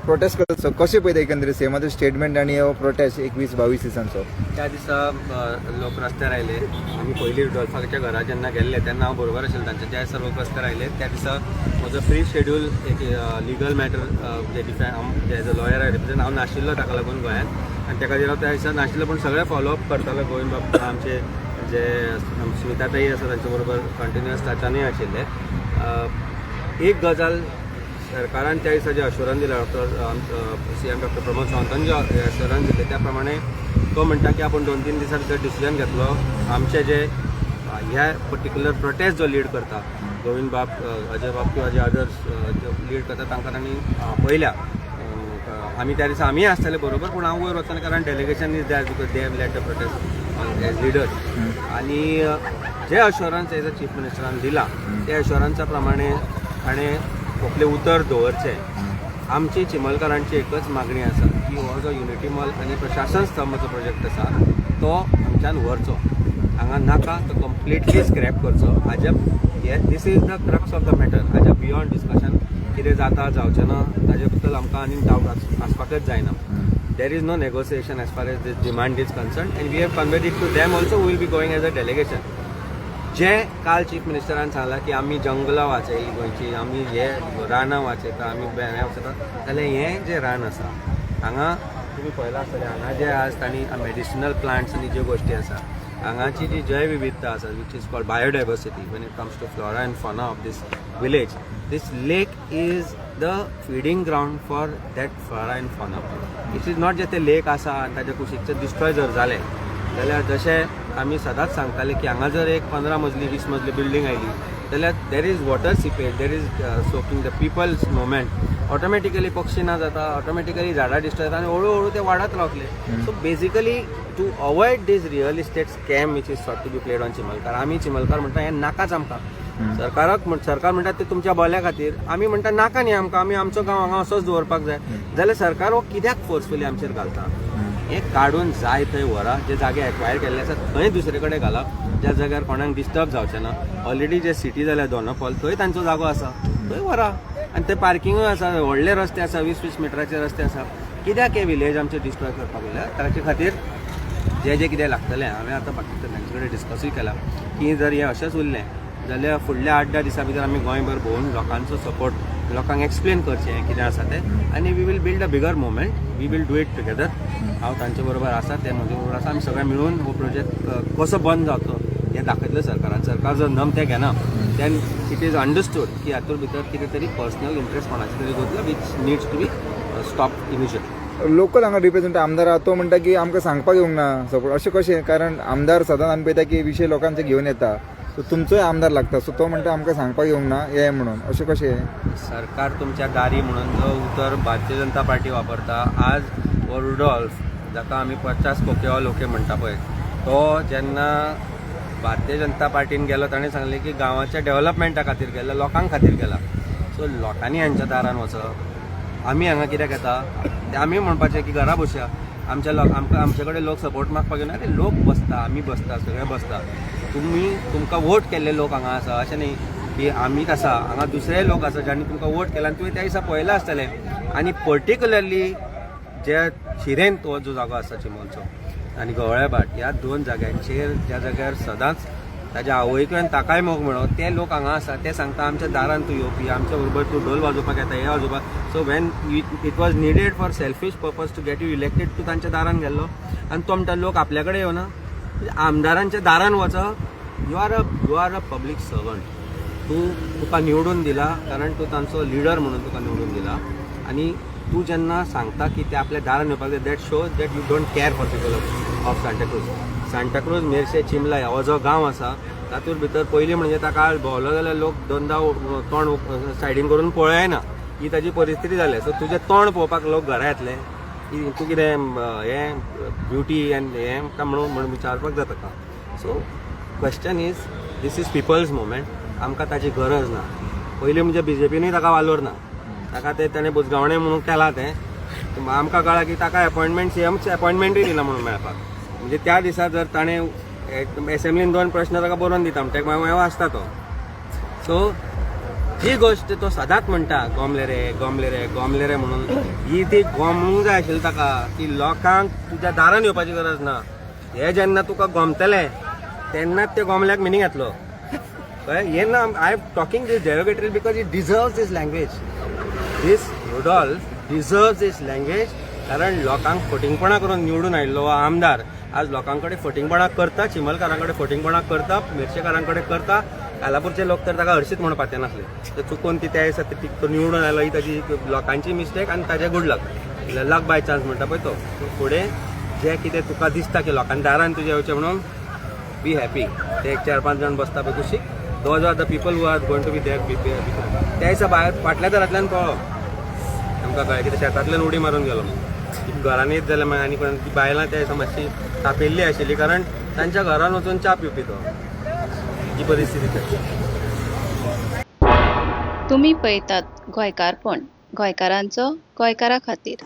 Protest करतो. कशें पळयता एकंदरीत सीएमाचो स्टेटमेंट आनी हो प्रोटेस्ट 21-22 दिसांचो? त्या दिसा लोक रस्त्यार आयले. आमी पयलीं रुडोल्फाच्या घरा जेन्ना गेल्ले तेन्ना हांव बरोबर आशिल्लो तांच्या. ज्या दिसा लोक रस्त्यार आयले त्या दिसा म्हजो प्री शेड्यूल एक लिगल मॅटर जे defend as a lawyer I represent, हांव नाशिल्लो ताका लागून गोंयांत आनी त्या खातीर हांव त्या दिसा नाशिल्लो, पूण सगळें फॉलोअप करतालो. गोविंद बाब, आमचे जे स्मिताताई आसा, तांचे बरोबर कंटिन्युअस टचानूय आशिल्ले. एक गजाल, सरकारान त्या दिसा जें अश्योरन्स दिलां, डॉक्टर सीएम डॉक्टर प्रमोद सावंतान जें अश्योरन्स दिलें, त्या प्रमाणे तो म्हणटा की आपूण 2-3 दिसां भितर डिसिजन घेतलो. आमचे जे ह्या पर्टिक्युलर प्रोटेस्ट जो लीड करता, गोविंद बाब, अजय बाब किंवा जे अदर्स जे लीड करता, तांकां तांणी आपयल्या. आमी त्या दिसा आमीय आसतले बरोबर, पूण हांव वयर वचना कारण delegation is there because they have led the protest as leaders. आनी जे अश्योरन्स एज अ चीफ मिनिस्टरान दिला, त्या अश्योरन्सा प्रमाणे ताणें आपलें उतर दवरचें. आमची चिमलकारांची एकच मागणी आसा की हो जो युनिटी मॉल आनी प्रशासन स्तंभाचो प्रोजेक्ट आसा, तो हांगच्यान व्हरचो. हांगा नाका, तो कंप्लिटली स्क्रॅप करचो. हाज्या हे this is the crux of the matter. हाज्या बियॉन्ड डिस्कशन कितें जाता जावचें ना, ताजे बद्दल आमकां आनीक डावट आसपाकच जायना. There is no negotiation as far as this demand is concerned and we have conveyed it to them also. We will be going as a delegation. जे काल चीफ मिनिस्टरान सांगलां की आमी जंगलां वाचयली गोंयची, आमी हे रानां वाचयता, आमी हें वाचयता, जाल्यार हें जें रान आसा, हांगा तुमी पळयलां आसतलें, हांगा जे आज तांणी मेडिसिनल प्लांट्स आनी ज्यो गोश्टी आसा, हांगाची जी जैवविविधता आसा, which is called biodiversity when it comes to flora and fauna of this village, this lake is the feeding ground for that flora and fauna. It is not जे ते लेक आसा आनी ताच्या कुशीकचे डिस्ट्रॉय जर जालें जाल्यार, जशें आमी सदांच सांगताले की हांगा जर एक 15 मजली, 20 मजली बिल्डींग आयली जाल्यार there is water seepage, there is soaking the people's movement, automatically पक्षी ना जाता, ऑटोमॅटिकली झाडां डिस्ट्रॉय जाता आनी हळू हळू ते वाडत रावतले. So basically, to avoid this real estate scam which is sought to be played on Chimalkar, आमी चिमलकार म्हणटा हें नाकाच आमकां. सरकाराक सरकार म्हणटा ते तुमच्या बऱ्या खातीर. आमी म्हणटा नाका न्ही आमकां, आमी आमचो गांव हांगा असोच दवरपाक जाय. जाल्यार सरकार हो कित्याक फोर्सफुली आमचेर घालता? हें काडून जाय थंय व्हरा. जे जागे एक्वायर केल्ले आसा थंय दुसरे कडेन घाला, ज्या जाग्यार कोणाक डिस्टर्ब जावचें ना. ऑलरेडी जे सिटी जाल्या दोनापावल, थंय तांचो जागो आसा, थंय व्हरा. आनी थंय पार्किंगूय आसा, व्हडले रस्ते आसा, 20-20 मिटराचे रस्ते आसा. कित्याक हे विलेज आमचे डिस्ट्रॉय करपाक लागल्या? ताचे खातीर जे जे कितें लागतलें, हांवें आतां बाकीच्या तांचे कडेन डिस्कसूय केलां की जर हें अशेंच उरलें जाल्यार फुडल्या 8-10 दिसां भितर आमी गोंयभर भोंवून लोकांचो सपोर्ट, लोकांक एक्सप्लेन करचें कितें आसा तें आनी we will build a bigger movement. We will do it together. हांव तांचे बरोबर आसा, ते म्हजे बरोबर आसा. आमी सगळे मिळून हो प्रोजेक्ट कसो बंद जावचो हें दाखयतलें सरकारान. सरकार जर नम तें घेना, then it is understood की हातूंत भितर कितें तरी पर्सनल इंट्रस्ट कोणाचे तरी गुंतला, which needs to be stop immediately. Local हांगा रिप्रेझेंट आमदार आहा, तो म्हणटा की आमकां सांगपाक येवंक ना सपोर्ट. अशें कशें? कारण आमदार सदांच आमी पळयता की विशय लोकांचे घेवन येता. सो तुमचोय आमदार लागता, सो तो म्हणटा आमकां सांगपाक येवंक ना हे म्हणून. अशें कशें? सरकार तुमच्या दारी म्हणून जो उतर भारतीय जनता पार्टी वापरता, आज हो रुडॉल्फ, जाका आमी 50 कोकेवाल ओके म्हणटा पळय, तो जेन्ना भारतीय जनता पार्टीन गेलो, ताणें सांगलें की गांवाच्या डेव्हलपमेंटा खातीर गेला, लोकां खातीर गेला. सो लोकांनी हांच्या दारान वचप, आमी हांगा कित्याक येता? ते आमी म्हणपाचें की घरा बसया, आमच्या लोक आमकां आमचे कडेन लोक सपोर्ट मागपाक येना. अरे, लोक बसता, आमी बसता, सगळे बसता. तुमी तुमकां वोट केल्ले लोक हांगा आसा. अशें न्ही की आमीच आसा, हांगा दुसरे लोक आसा ज्यांनी तुमकां वोट केला आनी तुवें त्या दिसा पळयलां आसतलें. आनी पर्टिक्युलरली जे शिरेंत हो जो जागो आसा चिमोलचो आनी गवळ्याभाट, ह्या दोन जाग्यांचेर, ज्या जाग्यार सदांच ताज्या आवयकूय आनी ताकाय मोग मेळो, ते लोक हांगा आसा. ते सांगता, आमच्या दारान तूं येवपी, आमच्या बरोबर तूं ढोल वाजोवपाक येता, हे वाजोवपाक. So when it was needed for selfish purpose to get you elected, तूं तांच्या दारान गेल्लो आनी तो म्हणटा लोक आपल्या कडेन येवना. आमदारांच्या दारान वचप? You are a public servant. तूं तुका निवडून दिला कारण तूं तांचो लिडर म्हणून तुका निवडून दिला आनी तूं जेन्ना सांगता की ते आपल्या दारान येवपाक जाय, that shows that you don't care for people of Santacruz. Santacruz, Merces, चिमला हो जो गांव आसा, तातूंत भितर पयलीं म्हणजे ताका भोंवलो जाल्यार लोक दोनदा तोंड सायडीन करून पळयना, ही ताजी परिस्थिती जाल्या. सो तुजें तोंड पळोवपाक लोक घरा येतले की तूं कितें हें ब्युटी आनी हें काय म्हणून म्हणून विचारपाक जाता का? So question is, this is people's movement. आमकां ताची गरज ना. पयलीं म्हणजे बीजेपीनूय ताका वालोर ना. ताका ते ताणें बुजगावणें म्हणून केलां तें. आमकां कळ्ळां की ताका अपॉयंटमेंट, सीएम अपॉयंटमेंटूय दिना म्हणून मेळपाक. म्हणजे त्या दिसा जर ताणें एसेंब्लीन दोन प्रश्न ताका बरोवन दिता म्हणटा, मागीर वाचता तो. सो जी गोश्ट तो सदांच म्हणटा गोमले रे, गोमले रे, गोमले रे म्हणून, ही ती गोमूंक जाय आशिल्ली ताका की लोकांक तुज्या दारान येवपाची गरज ना. हे जेन्ना तुका गोमतले तेन्नाच ते गोमल्याक मिनींग येतलो. कळ्ळें? हे ना, I am talking this derogatory because it deserves this language. This Rudolf deserves this language. कारण लोकांक फटींगपणां करून निवडून आयिल्लो हो आमदार आज लोकां कडेन फटींगपणां करता, चिमलकारां कडेन फटींगपणां करता, मेरशेकारां कडेन करता. कालापूरचे लोक तर ताका हरशीच म्हूण पातेनासले. तर चुकून ती त्या दिसा ती तो निवडून आयलो ही ताजी लोकांची मिस्टेक आनी ताजे good luck, luck by chance म्हणटा पळय तो. फुडें जें कितें तुका दिसता की लोकांनी दारान तुजें येवचें म्हणून, बी हॅपी. ते एक चार पांच जाण बसता पळय कुशीक, those are the people who are going to be there. त्या दिसा भायर फाटल्या दारांतल्यान पळो, आमकां कळ्ळें कितें शेतांतल्यान उडी मारून गेलो. घरान येत जाल्यार मागीर आनी कोण ती बायलां त्या दिसा मातशी तापिल्ली आशिल्ली, कारण तांच्या घरान वचून च्या पिवपी तो, ही परिस्थिती ताची. तुमी पळयतात गोंयकारपण, गोंयकारांचो गोंयकारा खातीर.